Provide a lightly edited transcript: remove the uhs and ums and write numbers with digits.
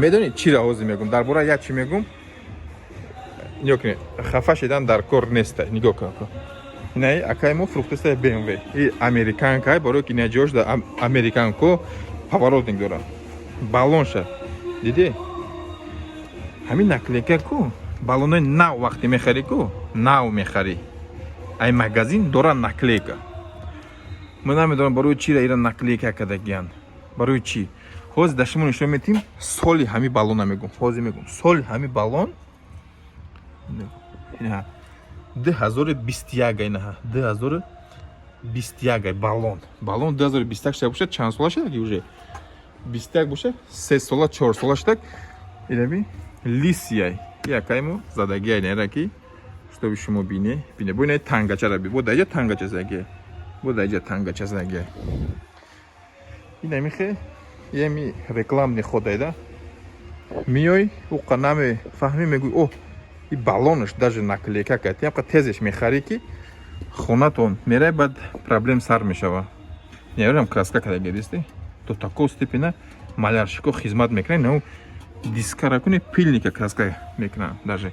Медонӣ, чиро ҳозир мегум? Дар бораи як чӣ мегум. Нигоҳ кунед, хафа шидан дар кор неста. Нигоҳ кун, инаи акай мо фурӯхтаста БМВ и американкай, барое ки ина ҷош да американко поворотник дорад. Баллонша дидӣ, ҳамин наклейка ку. Баллонои нав вақте мехарӣ ку, нав мехарӣ ай магазин, дора наклейка. Ман намедонам, барои чира ира наклейка кардагиянд, барои чӣ. Ҳозир дар шумо нишон метим. Соли ҳами баллона мегум, ҳозир мегум. Соли ҳами баллон ина 2021, инаҳа 2021 баллон. Баллон 2021 шуда бошад, чанд сола шудаги уже? 21 боша, 3 сола, 4 сола шудак. Инаби лисияй якаймо задагиай нера, ки чтобы шумо бине, бине. Бо инаи тангачара би, бо даиҷа тангача задагиай, бо даиҷа тангача задагиай. Инамихе ями рекламный ходайда миёй, уқа намефаҳмӣ, мегӯй: «О, и баллонаш даже наклейка кард». Ямқа тезеш мехарӣ, ки хонатон мерай, баъд проблем сар мешава. Неёрам, краска кардаги дисти, до такого степени малярщико хизмат мекунанд, нау дискара куни, пыльника краска мекунанд даже.